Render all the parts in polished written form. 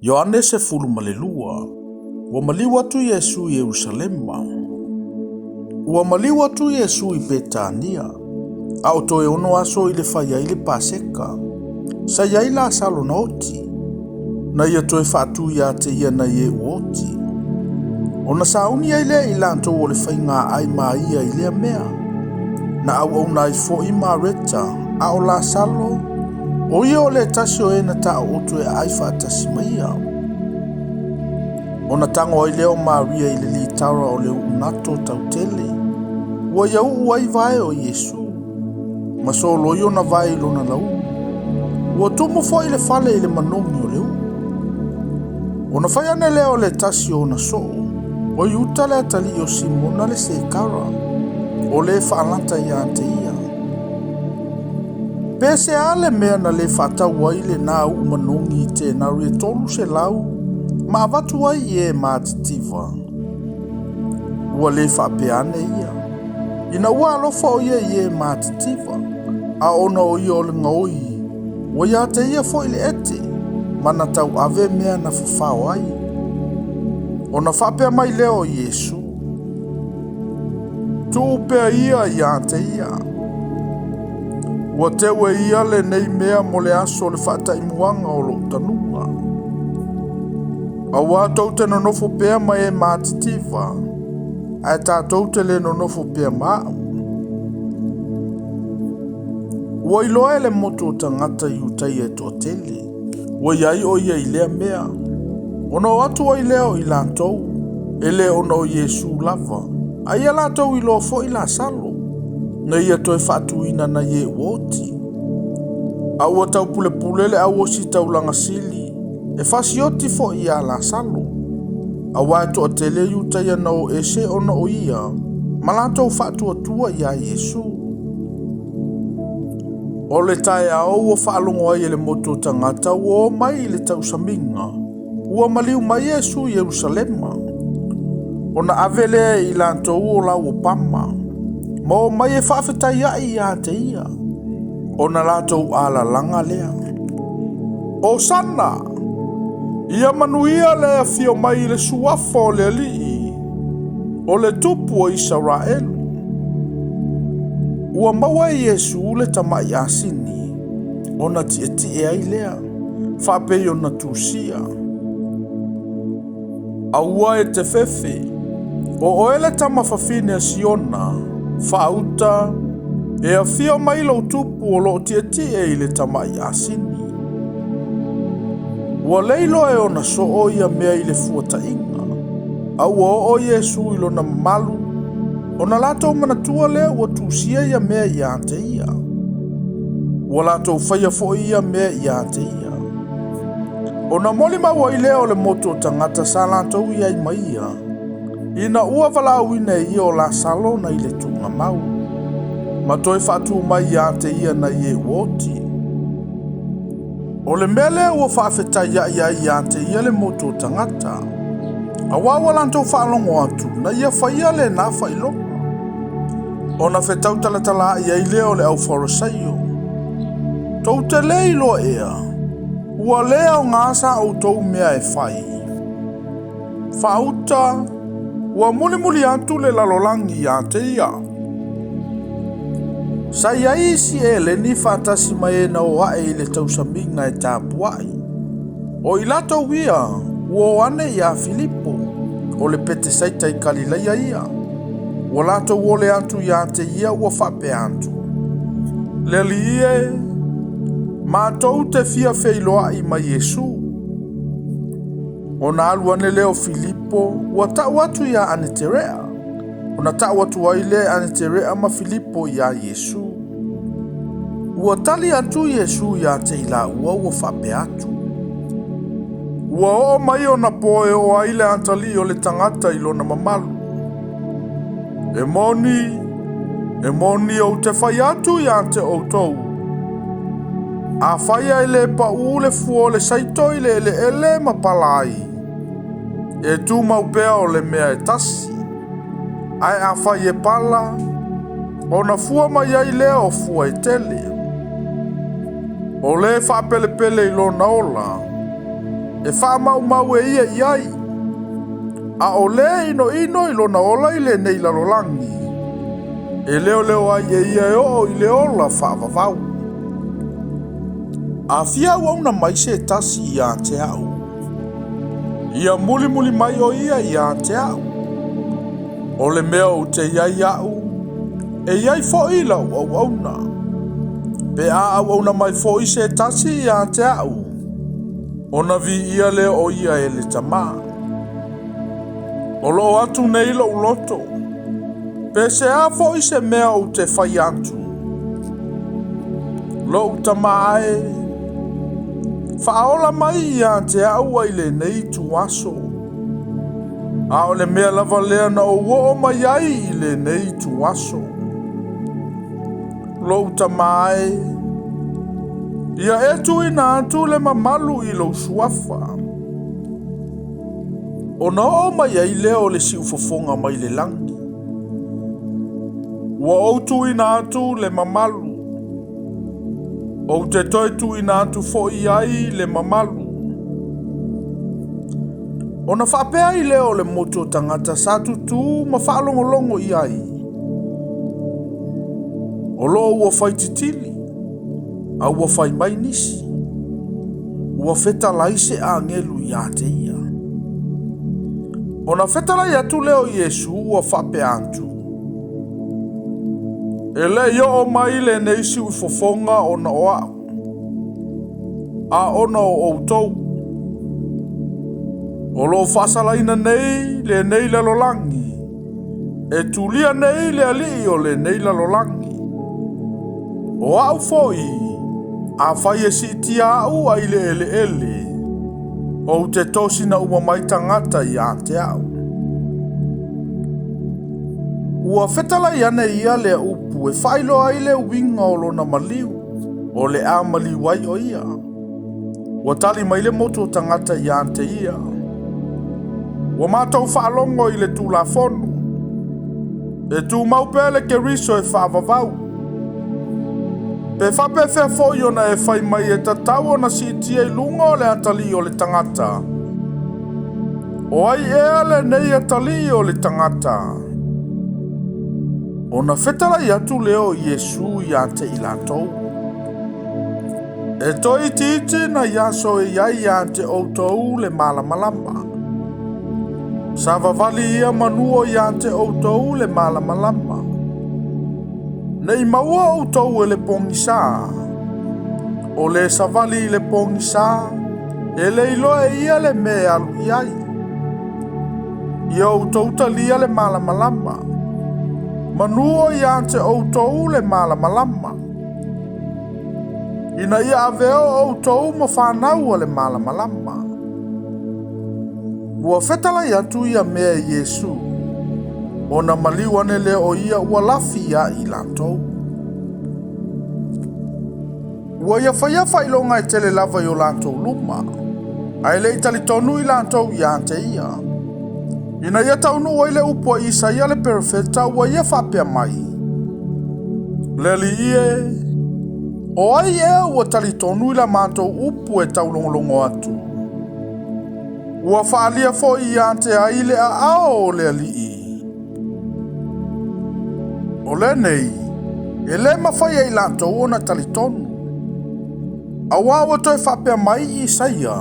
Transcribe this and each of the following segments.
Ioane 12. Ua maliu atu Iesu i Ierusalema. Ua maliu atu Iesu i Petania, a o toe ono aso i le fai ai le Paseka. Sa i ai Lasalo na oti, na ia toe faatu ia te ia nai e ua oti. Ona sauni ai lea i latou o le faiga ai ma ia i lea mea. Na auauna ai foi Mareta, a o Lasalo, o ia o le tasi o e na taooto e aai faatasi ma ia. Ona tago ai lea o Maria i le litara o le uunato tautele, ua ia uu ai vae o Iesu, ma soloi ona vae i lona lauu. Ua tumu foi le fale i le manogi o le uu. Ona fai ane lea o le tasi o ona soo, o Iuta le atalii o Simona le Sekara, o le faalata ia te ia. Pe se a le mea na le faatau ai lenā uu manogi i tenari e 300 ma avatu ai i e matitiva? Ua le faapea ane ia, ina ua alofa o ia i e matitiva, a ona o ia o le gaoi, ua ia te ia foi le ete, ma na tauave mea na fafao ai. Ona faapea mai lea o Iesu, Tuu pea ia ia te ia. Ua teu e ia lenei mea mo le aso o le faataimuaga o lou tanuga. Auā tou te nonofo pea ma e matitiva, ae tatou te le nonofo pea ma au. Ua iloa e le motu o tagata Iutaia e toatele, ua i ai o ia i lea mea. Ona o atu ai lea o i latou, e le ona o Iesu lava, a ia latou iloa foi Lasalo, na ia toe faatuina nai e ua oti. A ua taupulepule le au ositaulaga sili, e fasioti foi iā Lasalo. Auā e toatele Iutaia na o ese ona o ia, ma latou faatuatua iā Iesu. O le taeao ua faalogo ai e le motu o tagata ua o mai i le tausamiga, ua maliu mai Iesu i Ierusalema. Ona ave lea e i latou o laua pama, ma o mai e faafetaiaʻi ia te ia, ona latou alalaga lea. Osana! Ia manuia le afio mai i le suafa o le Alii, o le Tupu o Isaraelu. Ua maua e Iesu le tamai asini, ona tietie ai lea, faapei ona tusia. Aua e te fefe, o oe le tama fafine a Siona, faauta, e afio mai lou tupu o loo tietie i le tamai asini. Ua le iloa e ona soo ia mea i le fuataiga, a ua oo Iesu i lona mamalu, ona latou manatua lea ua tusia ia mea ia te ia. Ua latou faia foi ia mea ia te ia. Ona molimau ai lea o le motu o tagata sa latou i ai ma ia, ina ua valaauina e ia o Lasalo nai le tuugamau, ma toe faatu mai ia te ia nai e ua oti. O le mea lea ua faafetaiaʻi ai ia te ia le motu o tagata, auā ua latou faalogo atu na ia faia lenā faailoga. Ona fetautalatalaai ai lea o le au Farisaio, Tou te le iloa ea, ua le aogā sa outou mea e fai. Faauta, ua mulimuli atu le lalolagi ia te ia. Sa i ai isi Eleni faatasi ma e na o ae i le tausamiga e tapuai. O i latou ia, ua o ane iā Filipo, o le Petesaita i Kalilaia ia. Ua latou ole atu ia te ia ua faapea atu, Le Alii e, matou te fia feiloai ma Iesu. Ona alu ane lea o Filipo, ua tau atu iā Aneterea. Ona tau atu ai lea e Aneterea ma Filipo iā Iesu. Ua tali atu Iesu ia te i laua ua faapea atu, Ua oo mai ona po e oo ai le atalii o le tagata i lona mamalu. E moni, e moni ou te fai atu ia te outou, afai ae le paū le fua o le saito i le eleele ma pala ai, e tumau pea o le mea e tasi. Ae afai e pala, ona fua mai ai lea o fua e tele. O le faapelepele i lona ola, E faamaumau e ia i ai, a o le inoino i lona ola i lenei lalolagi, e leoleo ai e ia e oo i le ola faavavau. A fia auauna mai se tasi ia te au, ia mulimuli mai o ia ia te au. O le mea ou te i ai au, e i ai foi lau auauna. Pe a auauna mai foi se tasi ia te au, ona viia lea o ia e le Tamā. O lo o atu nei lou loto, pe se a foi se mea ou te fai atu. Lou Tamā e, faaola mai ia te au ai lenei ituaso. A o le mea lava lea na ou oo mai ai i lenei ituaso. Lou Tamā e, ia e tuuina atu le mamalu i lou suafa. Ona oo mai ai lea o le siufofoga mai le lagi. Ua ou tuuina atu le mamalu. Ou te toe tuuina atu foi ai le mamalu. Ona faapea ai lea o le motu o tagata sa tutū ma faalogologo i ai. O lo o ua faititili, a ua fai mai nisi. Ua fetalai se agelu ia te ia. Ona fetalai atu lea o Iesu ua faapea atu, E le i oo mai lenei siufofoga ona o au, a ona o outou. O lo o faasalaina nei lenei lalolagi, e tulia nei le alii o lenei lalolagi. O au foi, afai e siitia au ai le eleele, ou te tosina uma mai tagata ia te au. Ua fetalai ane ia lea upu e faailoa ai le uiga o lona maliu, o le a maliu ai o ia. Ua tali mai le motu o tagata ia te ia. Ua matou faalogo i le Tulafono. E tumau pea le Keriso e faavavau. Pe faapefea foi ona e fai mai e tatau ona siitia i luga o le atalii o le tagata? O ai ea lenei atalii o le tagata? Ona fetalai atu lea o Iesu ia te i latou. E toe itiiti nai aso e i ai ia te outou le malamalama. Savavali ia manu o ia te outou le malamalama. Ne i maua outou e le pogisa. O le savali i le pogisa, e le iloa e ia le mea e alu i ai. Ia outou talia le malamalama. Manu o ia te outou le malamalama. Ina ia avea outou ma fanau a le malamalama. Ua fetalai atu ia mea e Iesu, ona maliu ane lea o ia ua lafi ia i latou. Ua ia faia faailoga e tele lava i o latou luma, ae le i talitonu i latou ia te ia. Ina ia taunuu ai le upu a Isaia le perofeta ua ia faapea mai, Le Alii e, o ai ea ua talitonu i la matou upu e taulogologo atu? Ua faaalia foi ia te ai le aao o le Alii. O lenei, e le mafai e i latou ona talitonu. Auā ua toe faapea mai Isaia,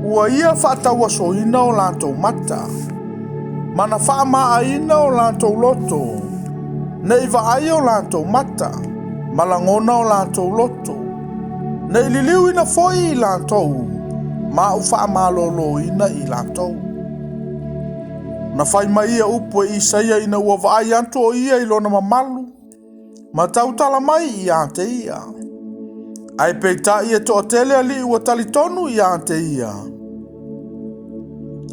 Ua ia faatauasoina o latou mata, ma na faamaaina o latou loto, ne i vaai o latou mata, ma lagona o latou loto, ne i liliuina foi i latou, ma ou faamaloloina i latou. Na fai mai ia upu e Isaia ina ua vaai atu o ia i lona mamalu, ma tautala mai ia te ia. Ae peitai e toatele alii ua talitonu ia te ia,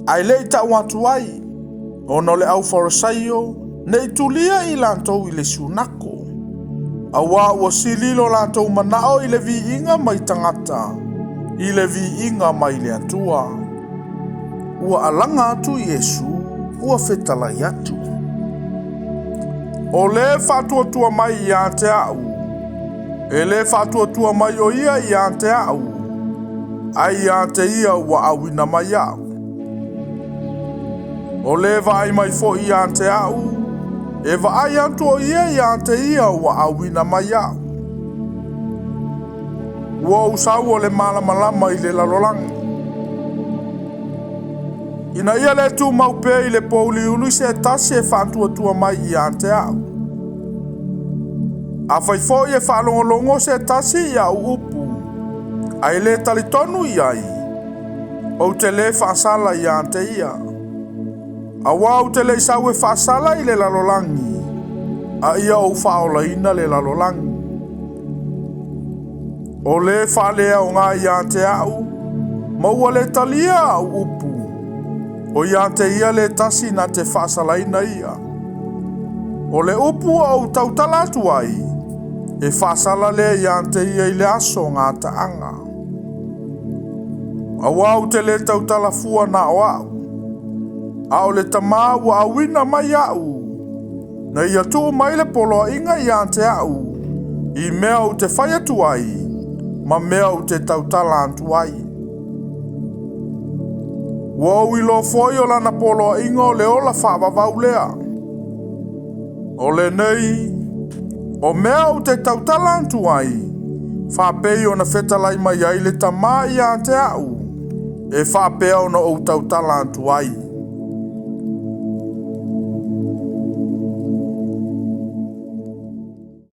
ae le i tau atu ai, ona o le au Farisaio ne i tulia i latou i le siunako, auā ua sili lo latou manao i le viiga mai tagata i le viiga mai le Atua. Ua alaga atu Iesu, ua fetalai atu. O le faatuatua mai ia te au, e le faatuatua mai o ia ia te au, Ae ia te ia ua auina mai iaʻu. O le vaai mai foi ia te au, e vaai atu o ia ia te ia ua auina mai iaʻu. Ua ou sau o le malamalama i le lalolagi. Ina ia le tumau pea i le pouliuli se tasi e faatuatua mai ia te au. Afai foi e faalogologo se tasi i au upu, ae le talitonu i ai, ou te le faasala ia te ia. Auā ou te le i sau e faasala i le lalolagi, a ia ou faaolaina le lalolagi. O le faaleaoga ia te au, ma ua le talia au upu, o ia te ia le tasi na te faasalaina ia. O le upu ua ou tautala atu ai, e faasala lea ia te ia i le aso gataaga. Auā ou te le tautala fua na o au, a o le Tama ua auina mai au, na ia tuu mai le poloaiga ia te au, i mea ou te fai atu ai, ma mea ou te tautala atu ai. Ua ou iloa foi o lana poloaiga o le ola faavavau lea. O lenei, o mea ou te tautala atu ai, faapei ona fetalai mai ai le Tama ia te au, e faapea ona ou tautala atu ai.